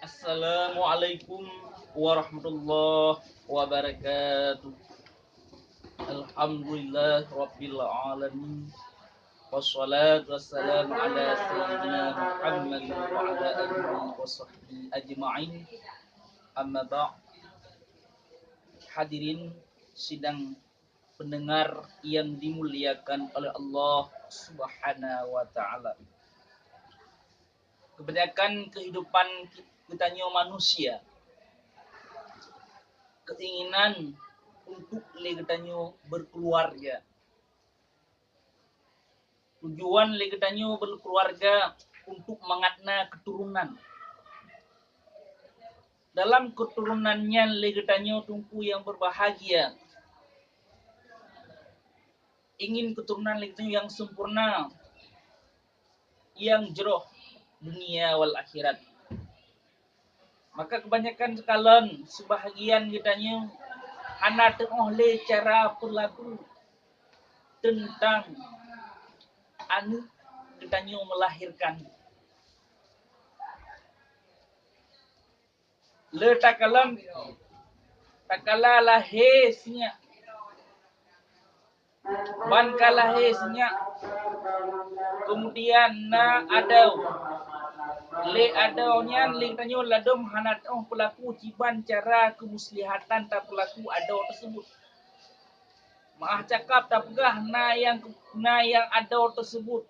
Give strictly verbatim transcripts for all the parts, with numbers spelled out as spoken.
Assalamualaikum warahmatullahi wabarakatuh. Alhamdulillah rabbil alamin. Wassalatu wassalamu ala sayyidina Muhammad wa ala alihi wa sahbihi ajma'in. Amma ba'd. Hadirin sidang pendengar yang dimuliakan oleh Allah Subhanahu wa Ta'ala. Kebanyakan kehidupan geutanyoe manusia, keinginan untuk lé geutanyoe berkeluarga. Tujuan lé geutanyoe berkeluarga untuk mangat na keturunan. Dalam keturunan nyan lé geutanyoe Teungku yang berbahagia, ingin keturunan lé geutanyoe yang sempurna, yang jroh dunia wal akhirat. Maka kebanyakan sekalon, sebahagian geutanyoe hana teuoh lé cara peulaku teuntang aneuëk geutanyoe meulahirkan. Le takalon, takala lahé sinyak. Ban ka lahé sinyak, kemudian na adoe. Lé adoe nyan lé tanyoe ladôm hana teuoh peulaku kiban cara keumuslihatan tapeulaku adoe teuseubut. Meu'ah cakap tapeugah na nyang, na nyang adoe teuseubut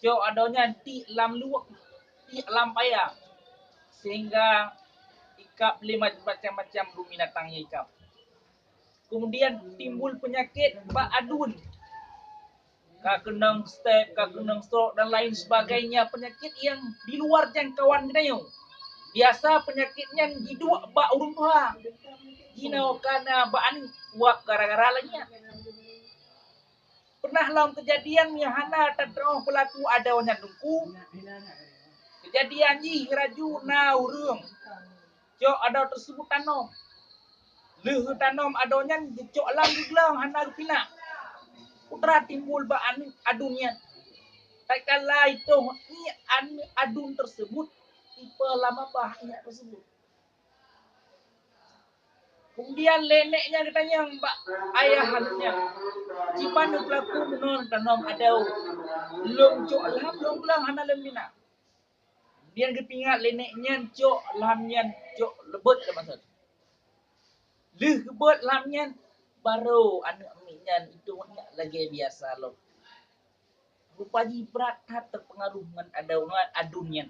cok adoe nyan tiek lam luweueng, tiek lam paya, sehingga ikab lé macam-macam rumieng binatang nyang ikab. Kemudian timbul peunyakét bak aduen. Ka keunong step, ka keunong stroke dan lain sebagainya, peunyakét nyang di luar jangkauan geutanyoe. Biasa peunyakét nyan jiduek bak ureuëng tuha. Jinoe ka na bak aneuëk, uwab gara-gara lagée nyan. Pernah lom keujadian nyang hana tateuoh peulaku adoe nyan Teungku. Keujadian jih laju na ureuëng cok adoe teuseubut tanom. Lheueh tanom adoe nyan geucok lam geuglong hana geupinak. Putra timbul bak aneuëk aduen nyan. Tatkala itoh ié aneuëk aduen teuseubut, ipe lam babah ié teuseubut. Kemudian lé nék nyan geutanyong bak ayah aneuëk nyan, "Kiban peulaku meunoe tanom adoe? Lôn cok lam lôn glong hana lôn pinak." Kemudian geupeuingat lé nék nyan cok lam nyan cok leubot lé maksud. Lheueh geubot lam nyan, barô aneuëk miet nyan itoh nyak lagée biasa lom. Rupa jih brat that teupeungaruh ngon adoe ngon aduen nyan.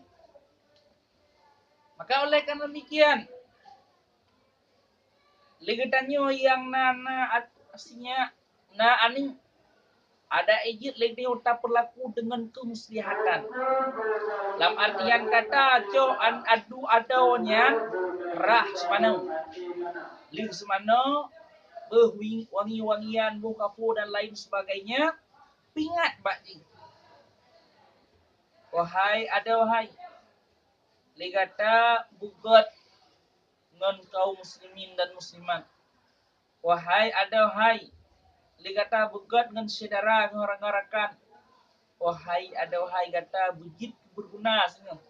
Maka oleh karena demikian, lé geutanyoe nyang na, na at-, sinyak, na aneuëk, adak jeuet lé geutanyoe tapeulaku deungon keumuslihatan. Lam artian kata, cok an-, adu-, adoe nyan rhah seumanoe. Lheueh seumanoe, beuh wing-, wangi-wangian, beuh kafur dan lain sebagainya, peuingat bak jih. Wahai adoe hai, lé gata beugét ngon kaum muslimin dan muslimat. Wahai adoe hai, lé gata beugét ngon syedara ngon rakan-rakan. Wahai adoe hai, gata beujeuet beuguna singoh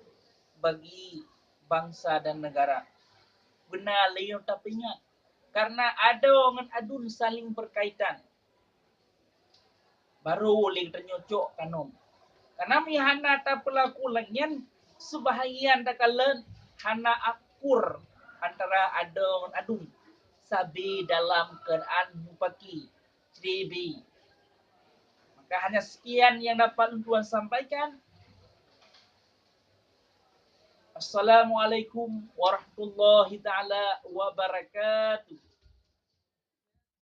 bagi bansa dan negara. Beuna lé nyoe tapeuingat, karena adoe ngon aduen saling berkaitan. Barô lé geutanyoe cok tanom. Karena meuhana tapeulaku lagée nyan, seubahagian takalon hana akur antara adoe ngon aduen, sabe dalam keuadaan mupaki, ceudebe. Maka hanya sekian yang dapat lôn tuan sampaikan. Assalamualaikum warahmatullahi taala wabarakatuh.